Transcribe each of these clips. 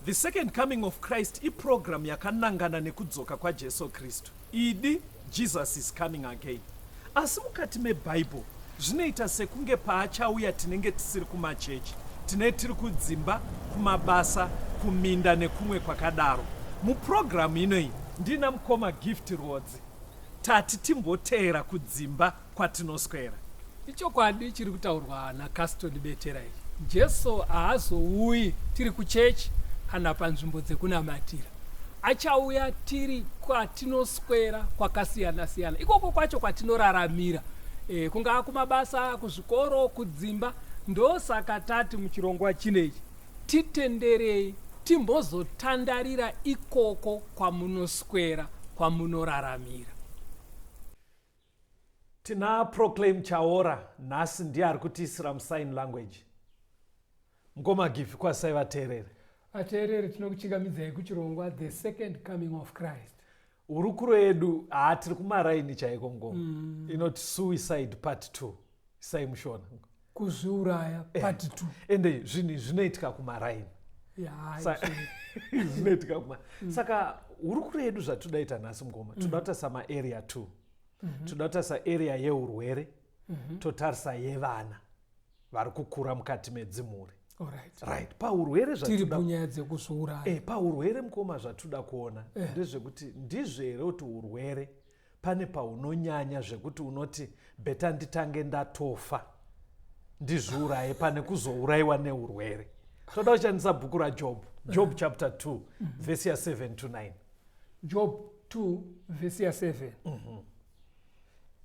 The Second Coming of Christ iprogram yakanangana nekudzoka kwaJesu Kristu. Idi, Jesus is coming again. Asi mukati meBible zvinoita sekunge paachauya tinenge tisiri kumachechi, tine tiri kudzimba, kumabasa, kuminda nekumwe kwakadaro. Muprogram inoyi ndina mukoma Gift Rwodzi. Tati timboteera kudzimba kwatinoswera. Ichokwadi chiri kutaurwa naCaston Betera ichi. Jesu haazouyi tiri kuchechi kana panzvimbo dzekunamatira. Achauya tiri kwatinoswera kwakasiyana siyana, ikoko kwacho kwatinoraramira, kungaa kumabasa, kuzvikoro, kudzimba. Ndosaka tati muchirongwa chinechi titenderei timbozotandarira ikoko kwamunoswera, kwamunoraramira. Tina Proclaim Chaora nhasi ndiye ari kutiisira musign language. Mukoma Gifi, kwasai vateereri. Vateereri, tinokuchingamidzai kuchirongwa The Second Coming of Christ. Hurukuro yedu tiri kumaraini chaiko mukoma. Inoti suicide part 2. Isai mushona. Kuzviuraya part 2. Ende zvinhu zvinoitika kumaraini. Zvinoitika kuma. Saka hurukuro yedu zvatodaita nhasi mukoma, toda kutarisa maarea 2. Toda kutarisa area yeurwere, totarisa yevana vari kukura mukati medzimhuri. Right. Paurwere tiri punyaya dzekuzviuraya. Paurwere mukoma zvatoda kuona ndezvekuti ndizvo here kuti urwere pane paunonyanya zvekuti unoti beta nditange ndatofa ndizviuraye pane kuzourayiwa neurwere. Toda kushandisa bhuku raJob, Job chapter 2 verse ya 7 to 9. Job 2 verse ya 7.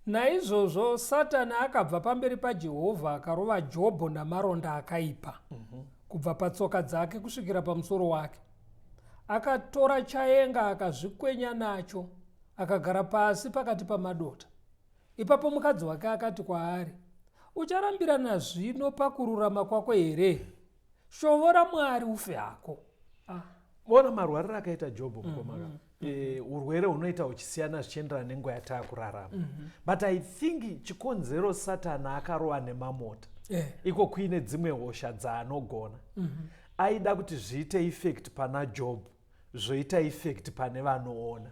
Naizvozvo Satani akabva pamberi paJehovha akarova Jobho namaronda akaipa, kubva patsoka dzake kusvikira pamusoro wake. Akatora chaenga akazvikwenya nacho, akagara pasi pakati pamadota. Ipapo mukadzi wake akati kwaari, ucharambirana zvino pakururama kwako here? Shovora Mwari ufe hako. Bona marwariro akaita Jobho mukoma. Urwere hunoita huchisiyana zvichienderana nenguva yataakurarama. But I think chikonzero Satani akarova nemamota iko kuine dzimwe hosha dzaanogona, aida kuti zviite effect pana Job, zvoita effect pane vanoona.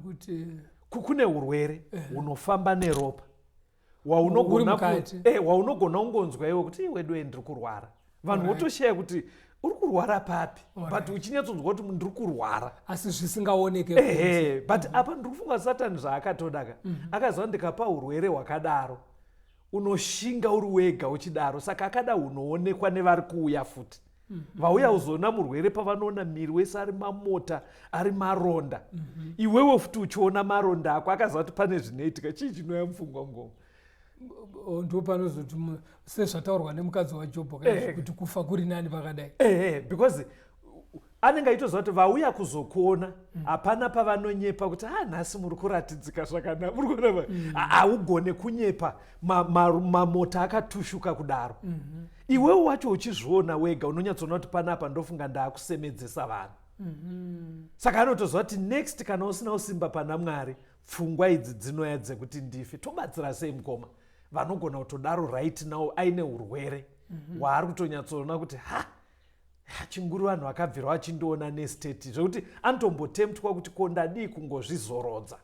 Kuti kune urwere hunofamba neropa waunogona kungonzwa iwe kuti wedu ndiri kurwara. Vanhu votoshaya kuti uri kurwara papi, but uchinyatsonzwa kuti ndiri kurwara asi zvisingaoneke. But apa ndiri kufunga Satani zvaakatodaka, akaziva ndikapa urwere hwakadaro unoshinga uri wega uchidaro, saka akada hunoonekwa nevari kuuya futi. Vauya uzoona murwere pavanoona miri wese ari mamota ari maronda, iwewe futi uchiona maronda ako, akaziva kuti pane zvinoitika. Chii chinouya mupfungwa ngoma? Ndo panozoti sezvataurwa nemukadzi waJobho kuti kufa kuri nani pakadai. Because anenge aitoziva kuti vauya kuzokuona, hapana pavanonyepa kuti nhasi muri kuratidzika zvakanaka, muri kuona, haugone kunyepa mamota akatushuka kudaro. Iwewe wacho uchizviona wega unonyatsoona kuti panapa ndofunga ndaakusemedzesa vanhu. Saka anotoziva kuti next kana usina usimba pana Mwari, pfungwa idzi dzinoya dzekuti ndife. Tobatsira sei mukoma vanogona kutodaro right now aine urwere hwaari kutonyatsoona kuti ha chinguri vanhu vakabvira vachindiona nestate zvekuti anotombotemptwa kuti ko ndadii kungozvizorodza.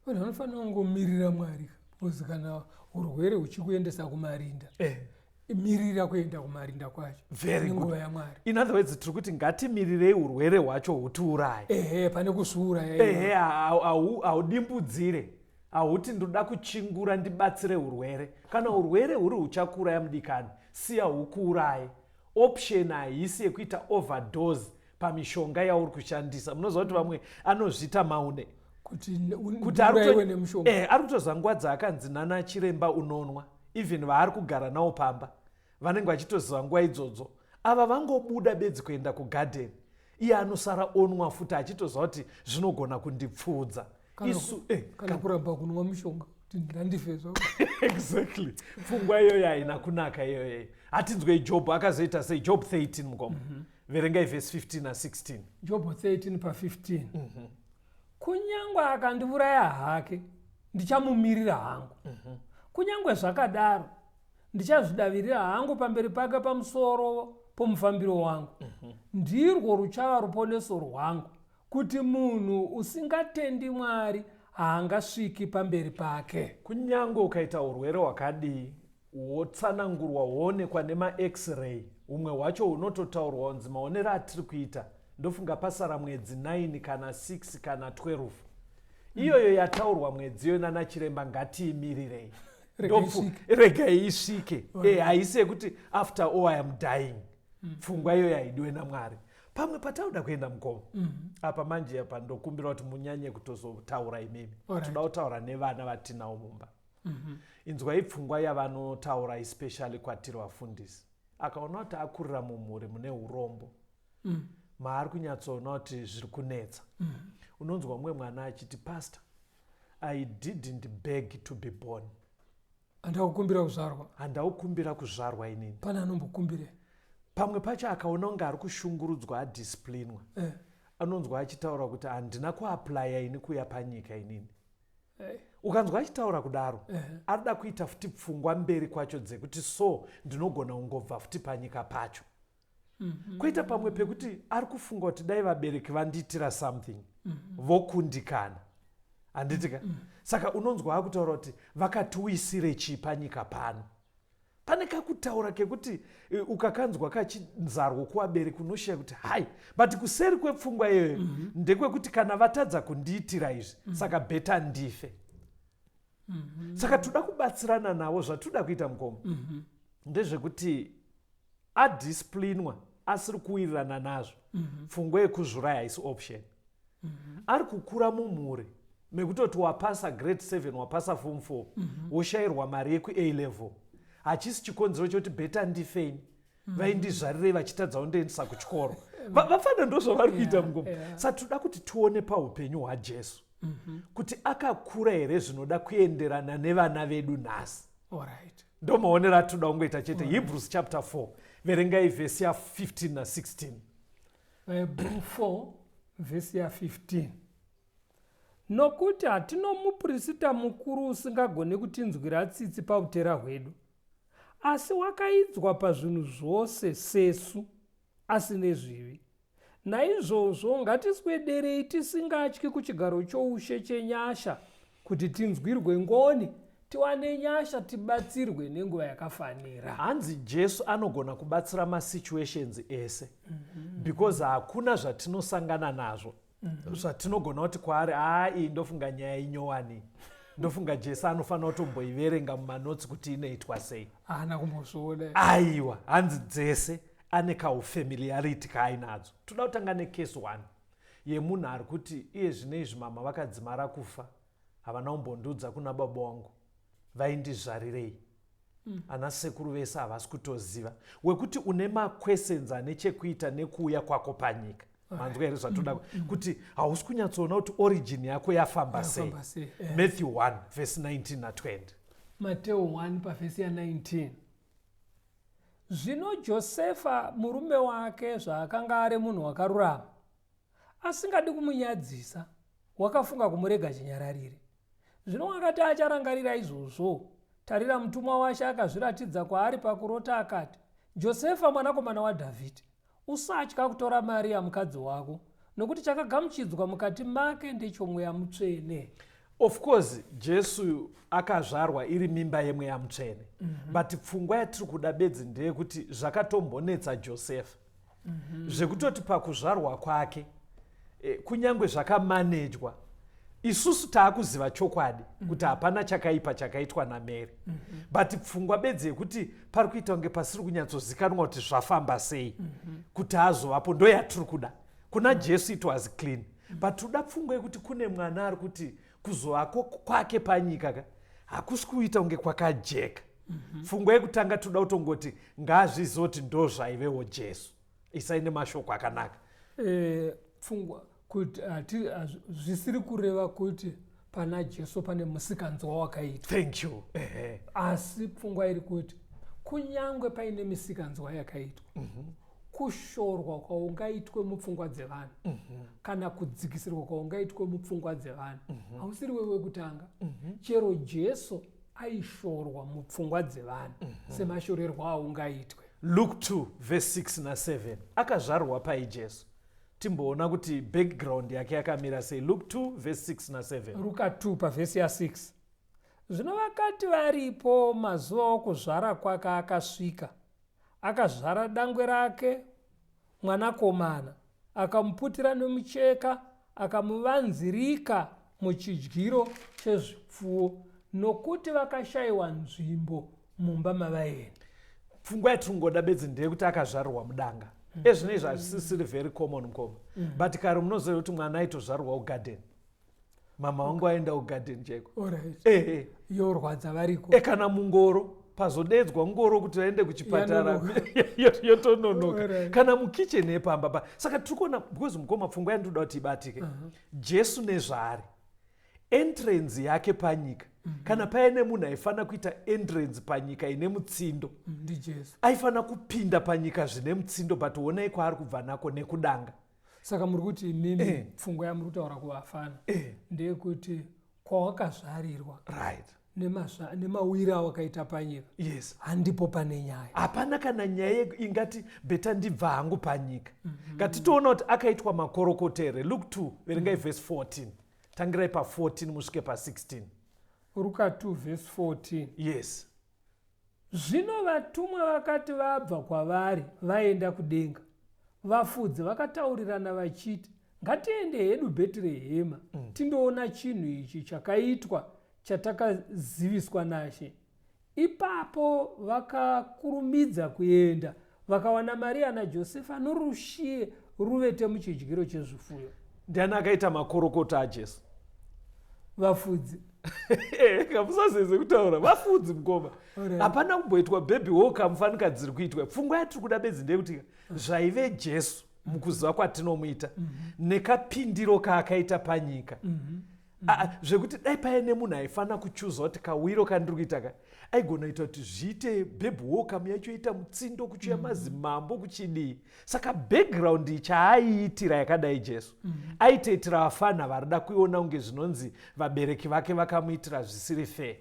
Vanhu vanofanira kungomirira Mwari, because kana urwere huchikuendesa kumarinda, mirira kuenda kumarinda kwacho nenguva yaMwari. In other words, tiri kuti ngatimirirei urwere hwacho hutiuraye. Ehe, pane kuzviuraya. Ehe, haudimbudzire, hauti ndoda kuchingura ndibatsire urwere. Kana urwere huri huchakuuraya mudikani, siya hukuuraye. Option haisi yekuita overdose pamishonga yauri kushandisa. Munoziva kuti vamwe anozviita maune kuti ari kutoziva nguva dzaakanzi nana chiremba unonwa, even vaari kugara nawo pamba vanenge vachitoziva nguva idzodzo. Ava vangobuda bedzi kuenda kugadheni, iye anosara onwa futi achitoziva kuti zvinogona kundipfuudza. Isu kana kuramba kunwa mushonga kuti ndandife zvako. Exactly, pfungwa iyoyo haina kunaka iyoyo. Hatinzwei Job akazoita sei. Job 13 mukoma, verengai vhesi 15 na16. Job 13 pa15. Kunyangwe akandiuraya hake, ndichamumirira hangu. Kunyangwe zvakadaro, ndichazvidavirira hangu pamberi pake pamusoro Pomufambiro wangu. Ndirwo ruchava ruponeso rwangu, kuti munhu usingatendi Mwari haangasviki pamberi pake. Kunyange ukaita urwere hwakadii, wotsanangurwa, woonekwa nemaX-ray, humwe hwacho hunototaurwa kunzi maonero atiri kuita, ndofunga pasara mwedzi 9 kana 6 kana 12. Iyoyo yataurwa mwedzi iyoyo nana chiremba, ngatiimirirei. Regai isvike. Regai isvike. Haisi yekuti after all I am dying. Pfungwa iyoyo haidiwe naMwari. Pamwe patauda kuenda, mukoma, apa manje apa ndokumbira kuti munyanye kutozotaura imimi. Toda kutaura nevana vatinawo mumba. Inzwai pfungwa yavanotaura, especially kwatiri vafundisi. Akaona kuti akurira mumhuri mune urombo, maari kunyatsoona kuti zviri kunetsa, unonzwa mumwe mwana achiti, "Pastor, I didn't beg to be born." Handakukumbira kuzvarwa. Handaukumbira kuzvarwa inini. Pane anombokumbire? Pamwe pacho akaona kunge ari kushungurudzwa, adisciplinwa, anonzwa achitaura kuti, "Handina kuapplya ini kuuya panyika inini." Ukanzwa achitaura kudaro, arida kuita futi pfungwa mberi kwacho dzekuti so ndinogona kungobva futi panyika pacho. Kwoita pamwe pekuti ari kufunga kuti dai vabereki vandiitira something, vokundikana, handiti ka? Saka unonzwa akutaura kuti vakatiwisire chii panyika pano. Pane kakutaura kekuti ukakanzwa kachinzarwo kuvabereki, unoshiya kuti hai, but kuseri kwepfungwa iyoyo ndekwekuti kana vatadza kundiitira izvi, saka better ndife. Saka toda kubatsirana navo. Zvatoda kuita, mukoma, ndezvekuti adisciplinwa asiri kuwirirana nazvo, pfungwa yekuzviuraya haisi option. Ari kukura mumhuri mekutoti wapasa grade 7, wapasa form 4, woshayirwa mari yekua level, hachisi chikonzero chekuti better ndifeni. Vaindizvarirei vachitadza kundiendesa kuchikoro? Vafana ndo zvavari kuita, mukoma. Saka toda kuti tione paupenyu hwaJesu kuti akakura here zvinoda kuenderana nevana vedu nhasi. Ndo maonero atoda kungoita chete. Hebrews chapter 4, verengai vhesi ya15 na16. Hebrew 4 vhesi ya15: Nokuti hatino muprista mukuru usingagoni kutinzwira tsitsi pautera hwedu, asi wakaidzwa pazvinhu zvose sesu, asine zvivi. Naizvozvo ngatiswederei tisingatyi kuchigaro choushe chenyasha, kuti tinzwirwe ngoni, tiwane nyasha, tibatsirwe nenguva yakafanira. Hanzi Jesu anogona kubatsira masituations ese, because hakuna zvatinosangana nazvo zvatinogona kuti kwaari, "Aa, iyi ndofunga nyaya inyowani, ndofunga Jesu anofanira kutomboiverenga mumanotsi kuti inoitwa sei." Haana kumbozviona. Aiwa, hanzi dzese ane kaufamiliarity kaainadzo. Toda kutanga necase one yemunhu ari kuti iye zvino izvi mama vakadzimara kufa, havana kumbondiudza kuna baba wangu, vaindizvarirei? Ana sekuru vese havasi kutoziva. Wekuti une maquestions ane chekuita nekuuya kwako panyika. Manzwa here zvatoda kuti hausi kunyatsoona kuti origin yako yafamba sei? Yafamba sei. Matthew 1 verse 19 na20. Mateo 1 pavhesi ya19: Zvino Josefa murume wake zvaakanga ari munhu wakarurama, asingadi kumunyadzisa, wakafunga kumurega chinyararire. Zvino wakati acharangarira izvozvo, tarira, mutumwa waShe akazviratidza kwaari pakurota akati, "Josefa mwanakomana waDhavhidhi, usatya kutora Mariya mukadzi wako, nokuti chakagamuchidzwa mukati make ndechomweya mutsvene." Of course Jesu akazvarwa iri mimba yemweya mutsvene, but pfungwa yatiri kuda bedzi ndeyekuti zvakatombonetsa Josefa zvekutoti pakuzvarwa kwake, kunyange zvakamanejwa, isusu taakuziva chokwadi kuti hapana chakaipa chakaitwa naMary, but pfungwa bedzi yekuti pari kuita kunge pasiri kunyatsozikanwa kuti zvafamba sei kuti azovapo, ndo yatiri kuda. Kuna Jesu it was clean, but toda pfungwa yekuti kune mwana ari kuti kuzovako kwake panyika ka hakusi kuita kunge kwakajeka. Pfungwa yekutanga toda kutongoti ngaazvizoti ndo zvaivewo Jesu. Isai nemashoko akanaka. Pfungwa kuti zvisiri kureva kuti pana Jesu pane musikanzwa wakaitwa. Thank you. Ehe. Asi pfungwa iri kuti kunyange paine misikanzwa yakaitwa, kushorwa kwaungaitwe mupfungwa dzevanhu kana kudzikisirwa kwaungaitwe mupfungwa dzevanhu, hausiri wewe wekutanga. Chero Jesu aishorwa mupfungwa dzevanhu semashorerwo aungaitwe. Luke 2 verse 6 na7. Akazvarwa pai Jesu? Timboona kuti background yake yakamira sei. Luke 2 verse 6 na7. Ruka 2 pavhesi ya6. Zvino vakati varipo mazuva okuzvara kwake akasvika, akazvara dangwe rake mwanakomana, akamuputira nomucheka, akamuvanzirika muchidyiro chezvipfuwo, nokuti vakashayiwa nzvimbo mumba mavaeni. Pfungwa yatiringoda bedzi ndeyekuti akazvarirwa mudanga. Ezvino izvi hazvisisiri very common mukoma. But kare munoziva kuti mwana aitozvarirwa kugarden. Mama vangu aenda kugarden chaiko. Ehe. Yorwadza variko. E kana mungoro pazodedzwa ngoro kuti vaende kuchipatara yotononoka. Kana mukitchen yepamba pa. Saka tiri kuona because mukoma pfungwa yandinoda kuti ibatike. Jesu nezvaari. Entrance yake panyika. Kana paine munhu aifanira kuita entrance panyika ine mutsindo. NdiJesu. Aifanira kupinda panyika zvine mutsindo, but honai kwaari kubva nako nekudanga. Saka muri kuti imimi pfungwa yamuri kutaura kuvafana ndeyekuti kwawakazvarirwa nemawiri awakaita panyika handipo pane nyaya. Hapana kana nyaya ingati beta ndibva hangu panyika. Ngatitoona kuti akaitwa makorokoto here. Luke 2 verengai verse 14. Tangirai pa 14 musvike pa 16. Ruka 2 verse 14. Yes. Zvino vatumwa vakati vabva kwavari vaenda kudenga, vafudzi vakataurirana vachiti, ngatiende hedu Bhetirehema, tindoona chinhu ichi chakaitwa chatakaziviswa naShe. Ipapo vakakurumidza kuenda, vakawana Maria naJosefa norushiye ruvete muchidyiro chezvifuyo. Ndiani akaita makorokoto aJesu? Vafudzi. Kamusazeze kutaura vafudzi mukoma. Hapana kumboitwa baby walk mufanika dziri kuitwa. Pfungwa yatiri kuda bedzi ndeyekuti zvaive Jesu mukuziva kwatinomuita nekapindiro kaakaita panyika. Zvekuti dai paine munhu aifanira kuchuza kuti kawiro kandiri kuita ka aigona kuita kuti zviite baby walk yacho ita mutsindo kuchiuya mazimambo kuchidii. Saka background chaaiitira yakadai Jesu aitoitira vafana varida kuiona kunge zvinonzi vabereki vake vakamuitira zvisiri fair.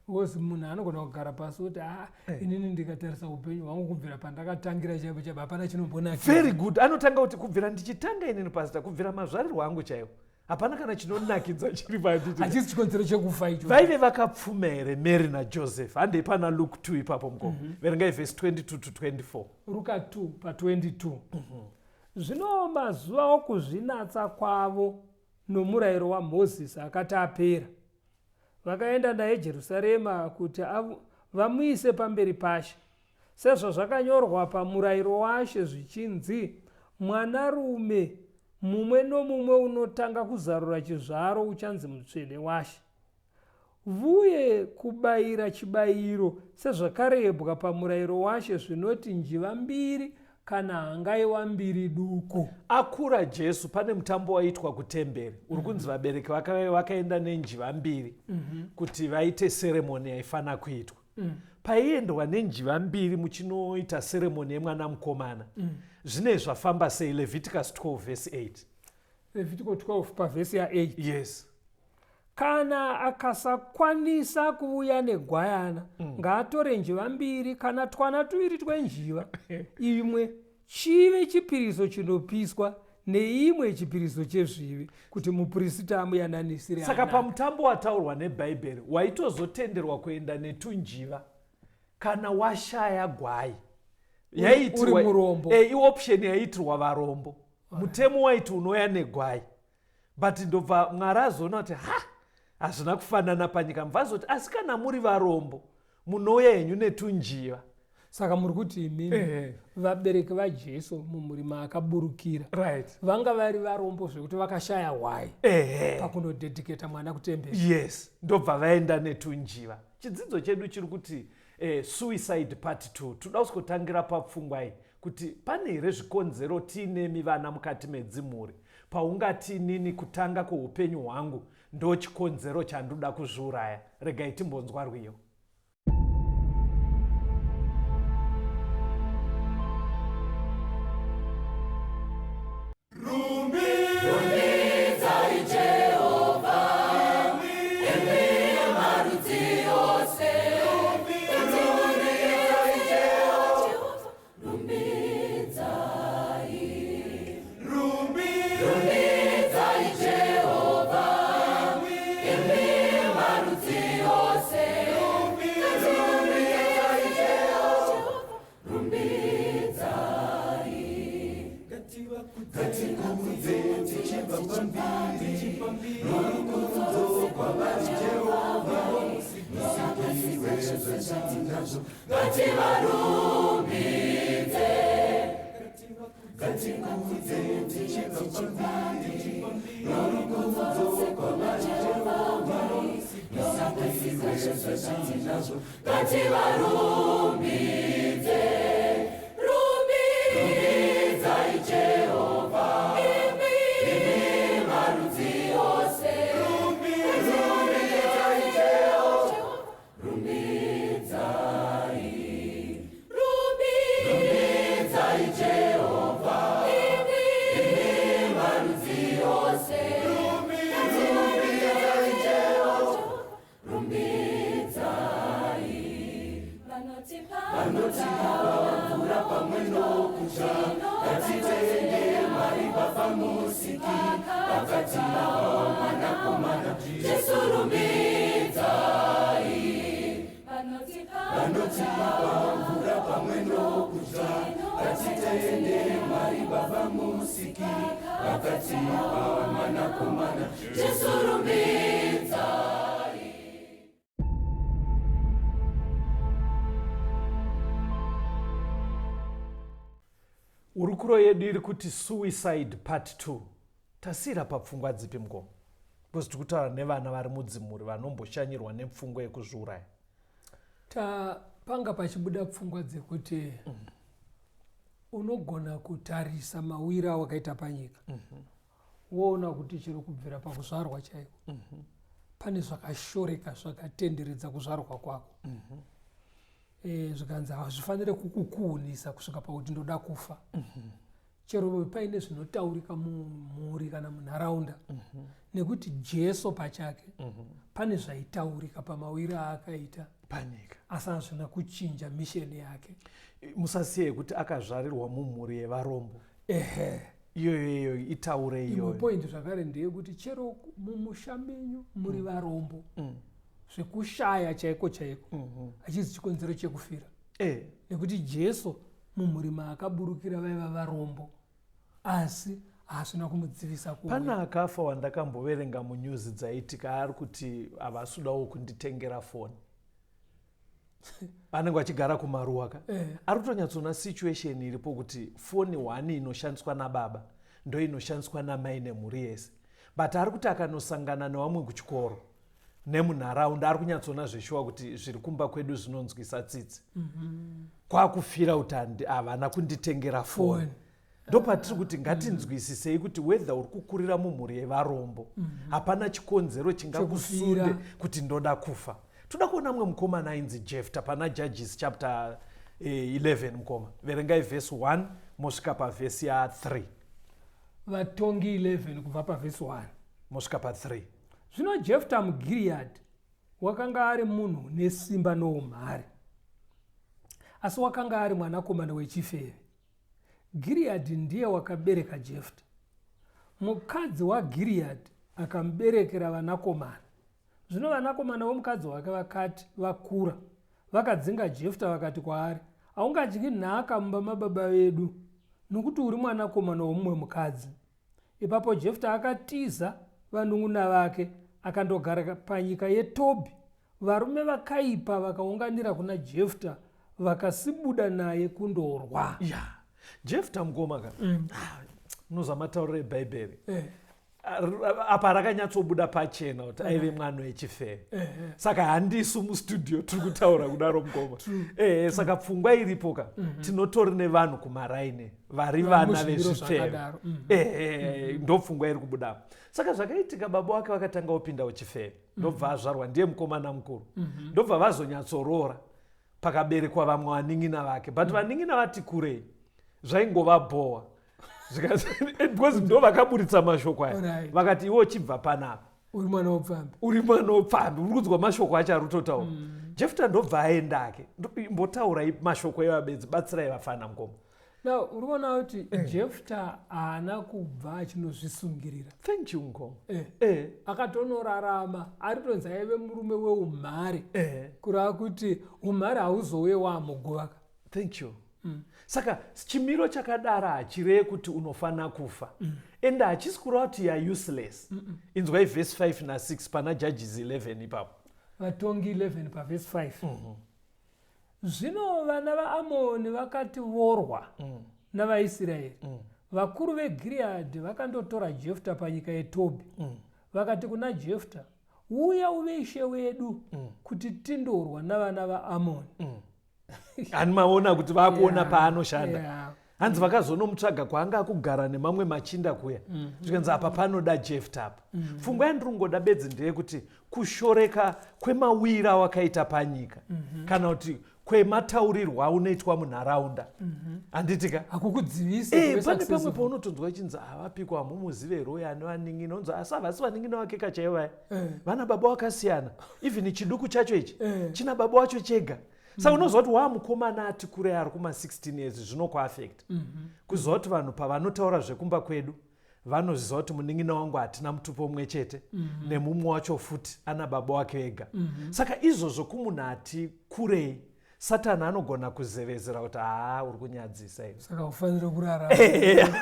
Because munhu anogona kugara pasi kuti inini ndikatarisa upenyu hwangu kubvira pandakatangira chaipo chaipo hapana chinombonakidza. Very good. Anotanga kuti kubvira ndichitanga inini pastor, kubvira mazvarirwo angu chaiwo hapana kana chinonakidza chiri panditi. Hachisi chikonzero chekufa icho. Vaive vakapfuma here Mary naJoseph? Handei pana Luke 2 ipapo mukoma. Verengai verse 22 to 24. Ruka 2 pa 22. Zvino mazuva okuzvinatsa kwavo nomurayiro waMozisi akati apera, vakaenda naye Jerusarema kuti vamuise pamberi paShe, sezvazvakanyorwa pamurayiro waShe zvichinzi, mwanarume mumwe nomumwe unotanga kuzarura chizvaro uchanzi mutsvene waShe. Vuye kubayira chibayiro sezvakarebwa pamurayiro waShe zvinoti njiva mbiri kana hangaiwa mbiri duku. Akura Jesu pane mutambo waiitwa kutemberi uri kunzi vabereki vakaenda nenjiva mbiri kuti vaite seremoni yaifanira kuitwa. Paiendwa nenjiva mbiri muchinoita seremoni yemwana mukomana. Zvine zvafamba sei? Leviticus 12 verse 8. Leviticus 12 pavhesi ya 8. Yes. Kana akasakwanisa kuuya negwayana, ngaatore njiva mbiri kana twana tuviri twenjiva, imwe chive chipiriso chinopiswa neimwe chipiriso chezvivi, kuti muprista amuyananisire. Saka pamutambo wataurwa neBhaibheri waitozotenderwa kuenda netunjiva kana washaya gwai. Uri murombo. Ioption yaiitirwa varombo. Mutemo waiti unoya negwai. But ndobva Mwari azoona kuti ha, hazvina kufanana panyika. Mubva azoti asi kana muri varombo munouya henyu netunjiva. Saka muri kuti imimi vabereki vaJesu mumhuri maakaburukira vanga vari varombo zvekuti vakashaya hwai pakunodedicata mwana kutemberi. Yes, ndobva vaenda netunjiva. Chidzidzo chedu chiri kuti suicide part 2. Toda kuzotangira papfungwa iyi kuti pane here zvikonzero tiinemi vana mukati medzimhuri paungati inini kutanga kweupenyu hwangu ndo chikonzero chandoda kuzviuraya. Regai timbonzwa rwiyo. Rumbidzai Jehovha, imi marudzi ose, tinazvo ngativarumbidze ngatikudze tichibva pamberi norukudzo kuna Jehovha Mwari nosakasika zvese zvatinazvo ngativarumbidze rumbidzai Jehovha imi marudzi ose rumbidzai Jehovha rumbidzai rumbidzai Jehovha imi marudzi ose rumbidzai Jehovha rumbidzai vanotipa mvura pamwe nokudya ngatitende Mwari Baba Musiki vakatipa mwanakomana Jesu rumbidzai vanotipa mvura pamwe nokudya ngatitende Mwari Baba Musiki vakatipa mwanakomana Jesu rumbidzai. Hurukuro yedu iri kuti suicide part 2. Tasiyira papfungwa dzipi mukoma? Because tiri kutaura nevana vari mudzimhuri vanomboshanyirwa nepfungwa yekuzviuraya. Panga pachibuda pfungwa dzekuti unogona kutarisa mawiro awakaita panyika woona kuti chero kubvira pakuzvarwa chaiko pane zvakashoreka zvakatenderedza kuzvarwa kwako. Zvikanzi hazvifanire kukukuhunisa kusvika pakuti ndoda kufa. Chero paine zvinotaurika mumhuri kana munharaunda, nekuti Jesu pachake pane zvaitaurika pamawiro aakaita panyika, asi hazvina kuchinja misheni yake. Musasiye kuti akazvarirwa mumhuri yevarombo. Ehe. Iyoyo iyoyo itaure iyoyo. Imwe point zvakare ndeyekuti chero mumusha menyu muri varombo zvekushaya chaiko chaiko, hachizi chikonzero chekufira. Nekuti Jesu mumhuri maakaburukira vaiva varombo, asi hazvina kumudzivisa. Pane akafa wandakamboverenga munyuzi dzaitika ari kuti havasudawo kunditengera foni, vanenge vachigara kumaruwa ka. Ari kutonyatsoona situation iripo kuti foni one inoshandiswa nababa ndo inoshandiswa namai nemhuri yese, but ari kuti akanosangana nevamwe kuchikoro nemunharaunda ari kunyatsoona zveshuwa kuti zviri kumba kwedu zvinonzwisa tsitsi. Kwakufira kuti havana kunditengera foni. Ndopatiri kuti ngatinzwisisei kuti whether uri kukurira mumhuri yevarombo, hapana chikonzero chingakusunde kuti ndoda kufa. Toda kuona mumwe mukomana ainzi Jefta pana Judges chapter 11. Mukoma, verengai vhesi 1 mosvika pavhesi ya3. Vatongi 11 kubva pavhesi 1 mosvika pa3. Zvino Jefta muGiriyadhi wakanga ari munhu nesimba noumhare, asi wakanga ari mwanakomana wechifeve. Giriyadhi ndiye wakabereka Jefta. Mukadzi waGiriyadhi akamuberekera vanakomana. Zvino vanakomana vomukadzi wake vakati vakura, vakadzinga Jefta vakati kwaari, Haungadyi nhaka mumba mababa vedu, nokuti uri mwanakomana womumwe mukadzi. Ipapo Jefta akatiza vanun'una vake akandogara panyika yeTobhi. Varume vakaipa vakaunganira kuna Jefta vakasibuda naye kundorwa. Ya, Jefta mukoma ka. Unoziva matauriro eBhaibheri apa rakanyatsobuda pachena kuti aive mwana wechifeve. Saka handisu mustudio tiri kutaura kudaro mukoma. Saka pfungwa iripo ka, tinotori nevanhu kumaraine vari vana vezvifeve. Ndo pfungwa iri kubudapo. Saka zvakaitika, baba wake vakatanga kupinda uchifeve, ndobva azvarwa ndiye mukomana mukuru, ndobva vazonyatsoroora, pakaberekwa vamwe vanin'ina vake, but vanin'ina vati kurei zvaingova bhowa because ndo vakaburitsa mashoko aya. Vakati iwe uchibva panapa uri mwana wopfambi. Uri mwana wopfambi, uri kunzwa mashoko acho ari kutotaura. Jefta ndobva aendake. Mbotaurai mashoko evabedzi, batsirai vafana mukoma. Now uri kuona kuti Jefta haana kubva achinozvisungirira. Thank you, mukoma. Akatonorarama aritonzi aive murume weumhare, kureva kuti umhare hauzouye wamuguva ka. Thank you. Saka chimiro chakadaro hachireve kuti unofanira kufa, ende hachisi kureva kuti ya useless. Inzwai vhesi 5 na6 pana Judges 11 ipapo. Vatongi 11 pavhesi 5. Zvino vana vaAmoni vakati vorwa navaIsiraeri, vakuru veGiriyadhi vakandotora Jefta panyika yeTobhi. Vakati kuna Jefta, Uya uve ishe wedu, kuti tindorwa navana vaAmoni. Hani maona kuti vakuona paanoshanda? Hanzi vakazonomutsvaga kwaanga akugara nemamwe machinda kuya, zvikanzi apa panoda Jefta apa. Pfungwa yandiri kungoda bedzi ndeyekuti kushoreka kwemawira awakaita panyika kana kuti kwemataurirwo aunoitwa munharaunda, handiti ka? Hakukudzivisi Eh, kuve pane pamwe successful. paunotonzwa ichinzi havapiko, hamumuzive here uyo ane vanin'ina? Unzi asi havasi vanin'ina wake kachaivo vaya, vana baba wakasiyana. Even chiduku chacho ichi china baba wacho chega. Saka unoziva kuti waamukomana ati kurei, ari kuma16 years, zvinokuaffecta kuziva kuti vanhu pavanotaura zvekumba kwedu vanoziva kuti munin'ina wangu hatina mutupo mumwe chete nemumwe wacho, futi ana baba wake ega. Saka izvozvo kumunhu ati kurei, Satani anogona kuzevezera kuti haa, uri kunyadzisa iwe. Saka ufanire kurarama,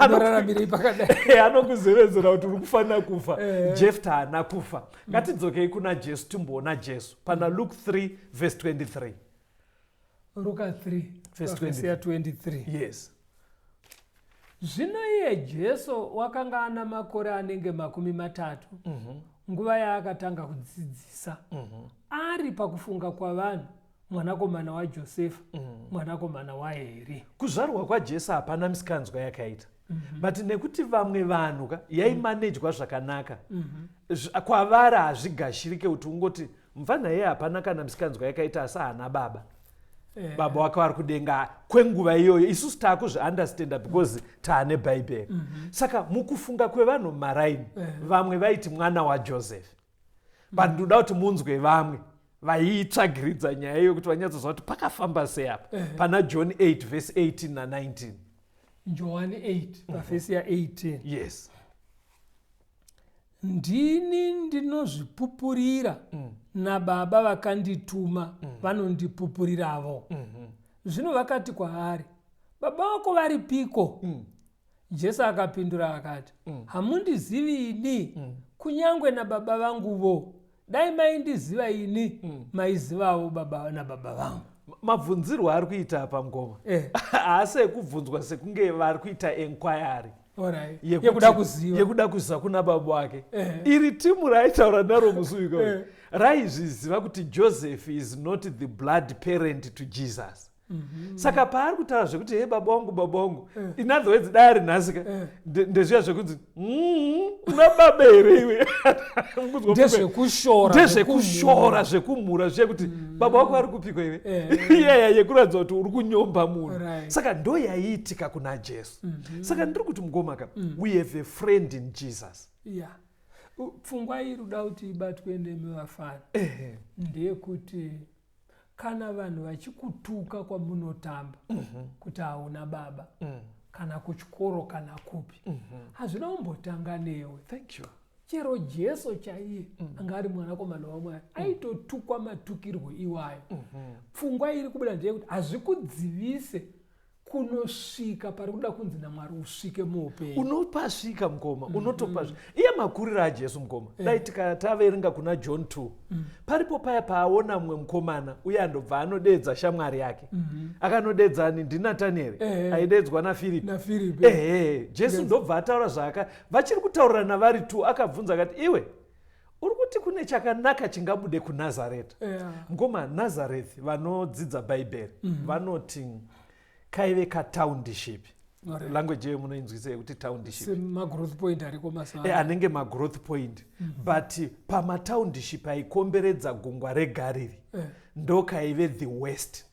unoraramirei pakadai? Anokuzevezera kuti uri kufanira kufa. Jefta haana kufa. Ngatidzokei kuna Jesu, timboona Jesu pana Luke 3 verse 23. Ruka 3 Verse pavhesi ya23. Yes. Zvino iye Jesu wakanga ana makore anenge 30 nguva yaakatanga kudzidzisa, ari pakufunga kwavanhu mwanakomana waJosefa, mwanakomana waHeri. Kuzvarwa kwaJesu hapana misikanzwa yakaita, but nekuti vamwe vanhu ka yaimanejwa zvakanaka, kwavari hazvigashirike kuti ungoti mufana iye hapana kana misikanzwa yakaita, asi haana baba, baba wake vari kudenga. Kwenguva iyoyo isusu taakuzviunderstanda because taane Bhaibheri. Saka mukufunga kwevanhu mumaraini, vamwe vaiti mwana waJoseph, but ndoda kuti munzwe vamwe vaiitsvagiridza nyaya iyo kuti vanyatsoziva kuti pakafamba sei apa, pana John 8 verse 18 na19. Johani 8 pavhesi ya18. Yes. Ndini ndinozvipupurira, naBaba vakandituma vanondipupuriravo. Zvino vakati kwaari, "Baba vako varipiko?" Jesu akapindura akati, "Hamundizivi ini, kunyange nababa vanguvo. Dai maindiziva ini, maizivawo baba nababa vangu." Mabvunzirwo ari kuita apa ngoma haasi ekubvunzwa sekunge vari kuita enquiry yekuda kuziva. Yekuda kuziva kuna baba wake. Iri timu raaitaura naro musi uyu raizviziva kuti Joseph is not the blood parent to Jesus. Saka paari kutaura zvekuti he, baba wangu, baba wangu, in other words, dai ari nhasi ka, ndezviya zvekunzi, una baba here iwe?" Ndezvekushora. Ndezvekushora, zvekumhura zviya kuti baba wako ari kupiko iwe? Iyaya yekuratidza kuti uri kunyomba munhu. Saka ndo yaiitika kuna Jesu. Saka ndiri kuti mugomaka, we have a friend in Jesus. Ya, pfungwa iri kuda kuti ibatwe nemi vafana ndeyekuti kana vanhu vachikutuka kwamunotamba kuti hauna baba, kana kuchikoro kana kupi, hazvina kumbotanga newe. Thank you. Chero Jesu chaiye anga ari mwanakomana waMwari aitotukwa matukirwo iwayo. Pfungwa iri kubuda ndeyekuti hazvikudzivise kunosvika pari kuda kunzi naMwari usvike muupenyu. Unopasvika mukoma, unotopasvika. Iye makuriro aJesu mukoma, dai taverenga kuna John 2, paripo paya paaona mumwe mukomana uye andobva anodedza shamwari yake. Akanodedza ani? NdiNatanieri aidedzwa naFiripi. NaFiripi. Ehe, Jesu ndobva ataura zvaaka vachiri kutaurirana vari two, akabvunza akati, "Iwe uri kuti kune chakanaka chingabude kuNazareta?" Ngoma, Nazareth, vanodzidza Bhaibheri vanoti kaive katownship. Language iyoyo munoinzwisa yekuti township? Semagrowth point ariko mazuva ano. Anenge magrowth point, but pamatownship aikomberedza gungwa reGariri, ndo kaive the west.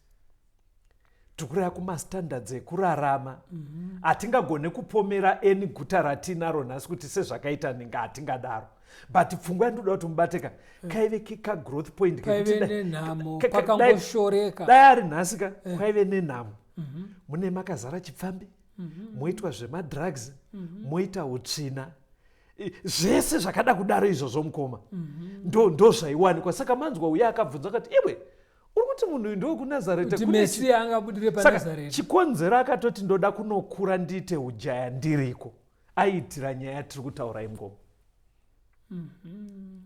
Tikureva kumastandards ekurarama, hatingagone kupomera any guta ratinaro nhasi kuti sezvakaita ninga, hatingadaro. But pfungwa yandoda kuti mubateka, kaive kekagrowth point kaive kekuti nenhamo, pakangoshoreka. Dai ari nhasi ka, kwaive nenhamo, mune makazara chipfambi, moitwa zvemadrugs, moita utsvina, zvese zvakada kudaro izvozvo mukoma, ndo zvaiwanikwa. Saka manzwa uye akabvunza akati, "Iwe uri kuti munhu uyu ndowekunazareta, kuti Mesiya angabudire Saka paNazareta?" chikonzero akatoti ndoda kunokura ndiite ujaya ndiriko, aiitira nyaya yatiri kutaura imukoma.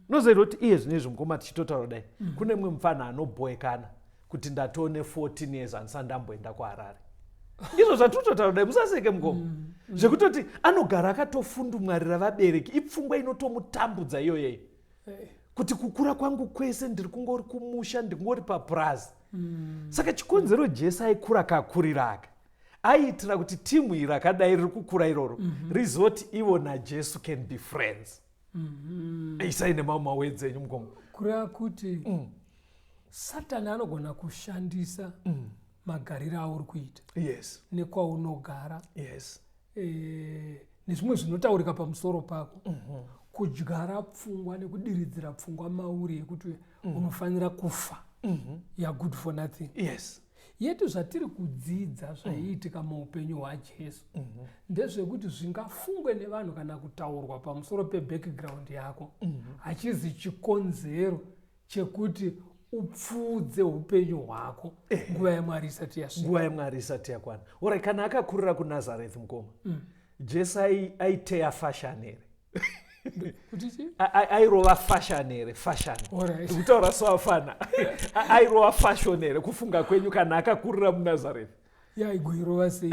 Unoziva kuti iye zvino izvi mukoma, tichitotaura kudai, kune mumwe mufana anobhoekana. Kuti ndatone 14 years handisati ndamboenda kuHarare. Ndizvo zvatinototaura dai musaseke mukoma. Zvekutoti anogara akatofundumwarira vabereki, ipfungwa inotomutambudza iyoyeyo. Kuti kukura kwangu kwese ndiri kungori kumusha, ndingori papurazi. Saka chikonzero Jesu aikura kakurira aka, aiitira kuti timu iri rakadai riri kukura iroro rizoti ivo naJesu can be friends. Isai nemamwe mawedzi enyu mukoma. Kureva kuti Satani anogona kushandisa magariro auri kuita nekwaunogara nezvimwe zvinotaurika pamusoro pako, kudyara pfungwa nekudiridzira pfungwa mauri yekuti unofanira kufa, you are good for nothing. Yetu zvatiri kudzidza zvaiitika muupenyu hwaJesu ndezvekuti zvingafungwe nevanhu kana kutaurwa pamusoro pebackground yako hachizi chikonzero chekuti upfuudze upenyu hwako nguva yaMwari isati yasvika. Nguva yaMwari isati yakwana. Ora kana akakurira kuNazareth mukoma, Jesu aiteya fashion here? Kuti chii? Airova fashion here? Fashion. Ndikutaura soafana. Airova fashion here kufunga kwenyu kana akakurira muNazareth? Yaigoirova sei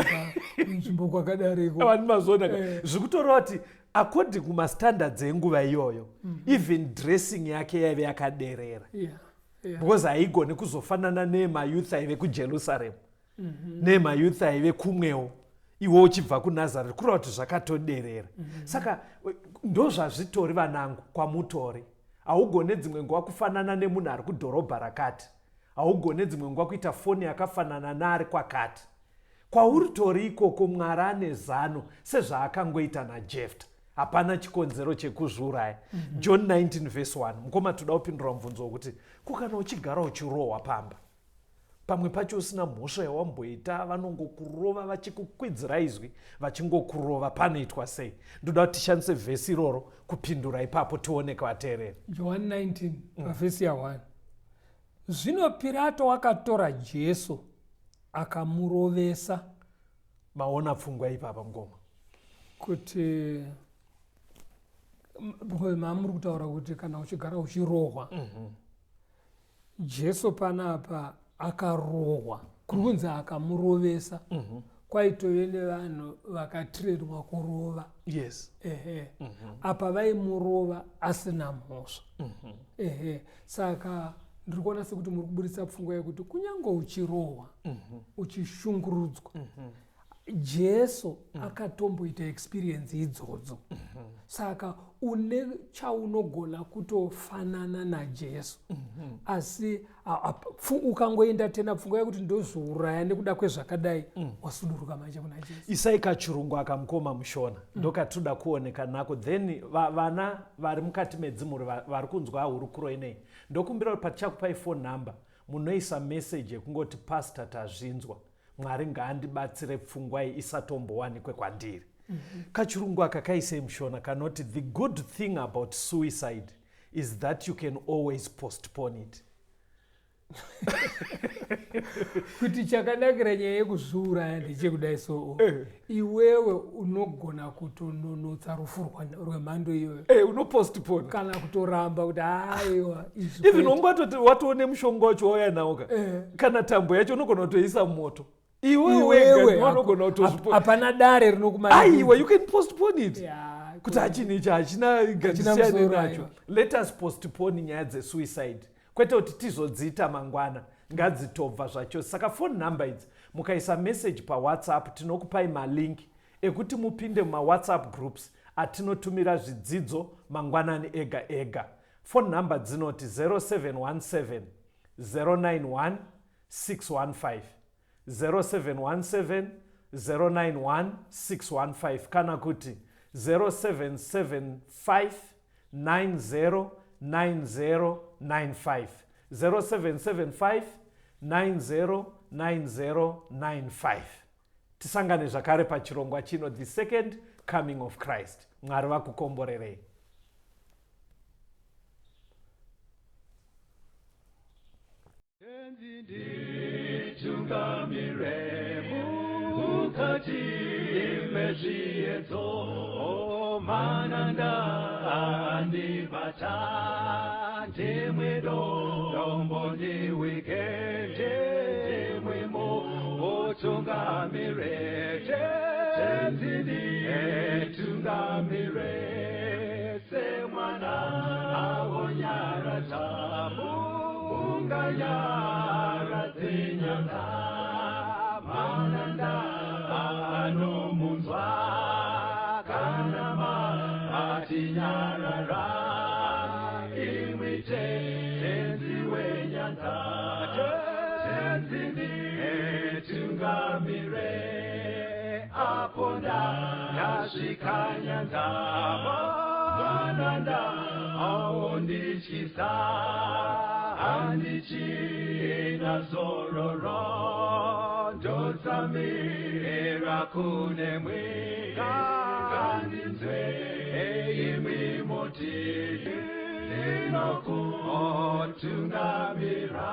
panzvimbo kwakadareko? Vanhu mazona zvikutoreva kuti according kumastandards enguva iyoyo, even dressing yake yaive yakaderera. Because haigoni kuzofanana nemayouth aive kuJerusalem, nemayouth aive kumwewo, iwe uchibva kuNazareth, kureva kuti zvakatoderera. Saka ndozvazvitori vanangu kwamutori. Haugone dzimwe nguva kufanana nemunhu ari kudhorobha rakati, haugone dzimwe nguva kuita foni yakafanana naari kwakati. Kwauri tori ikoko, Mwari ane zano sezvaakangoita naJefta. Hapana chikonzero chekuzviuraya. John 19 verse 1. Mukoma, toda kupindura mubvunzo wokuti ko kana uchigara uchirohwa pamba, pamwe pacho usina mhosva yawamboita, vanongokurova vachikukwidzira izwi, vachingokurova, panoitwa sei? Ndoda kuti tishandise vhesi iroro kupindura ipapo, tioneke vateereri. John 19 pavhesi ya1. Zvino Pirato wakatora Jesu akamurovesa. Maona pfungwa ipapa mukoma? Kuti because mamuri kutaura kuti kana uchigara uchirohwa, Jesu panapa akarohwa, kuri kunzi akamurovesa. Kwaitove nevanhu vakatrainwa kurova. Ehe, apa vaimurova asina mhosva. Ehe, saka ndiri kuona sekuti muri kuburitsa pfungwa yekuti kunyange uchirohwa, uchishungurudzwa, Jesu akatomboita experience idzodzo. Saka une chaunogona kutofanana naJesu. Asi ukangoenda tena pfungwa yekuti ndozviuraya nekuda kwezvakadai, wasuduruka manje kuna Jesu. Isai kachirungu aka mukoma muShona, ndokatoda kuoneka nako. Then vana vari mukati medzimhuri vari kunzwa hurukuro inei, ndokumbira kuti patichakupai phone number munoisa message yekungoti pastor tazvinzwa, Mwari ngaandibatsire pfungwa iyi isatombowanikwe kwandiri. Kachirungu aka kaisei muShona kanoti the good thing about suicide is that you can always postpone it. Kuti chakanakira nyaya yekuzviuraya ndechekudai, so iwewe unogona kutononotsa rufu rwemhando iyoyo. Unopostpone. Kana kutoramba kuti aiwa, izvi Even kwete. ungatoti watoone mushonga wacho wauya nawo ka, kana tambo yacho unogona kutoisa mumoto iwe Iwewe wega ndiwe unogona kutozvipo. Hapana dare rinokumanikidza. Aiwa, you can postpone it. Ya, kuti hachinhu ichi hachina musoro, gasiyane nacho. Aiwa. Let us postpone nyaya dzesuicide, kwete kuti tizodziita mangwana, ngadzitobva zvachose. Saka phone number idzi, mukaisa message paWhatsApp tinokupai malink ekuti mupinde mumawhatsApp groups atinotumira zvidzidzo mangwanani ega ega. Phone number dzinoti 0717 091 615, 0717 091 615, kana kuti 0775 909095, 0775 909095. Tisangane zvakare pachirongwa chino, The Second Coming of Christ. Mwari vakukomborerei. Tenzi nditungamire mukati mezviedzo, mananda andibata, ndimwe dombo ndiwike. Tungamire, Tenzi nditungamire, semwana awonyaradza munganyaradze nyanza, mananda anomunzwa kana matinyarara, imwi Tenzi wenyanza, Tenzi nditungamire, apo ndasvika nyanza, mananda aondityisa, handichina zororo, ndotsamira kunemwi, ngandinzwe imwi moti ndinokutungamira.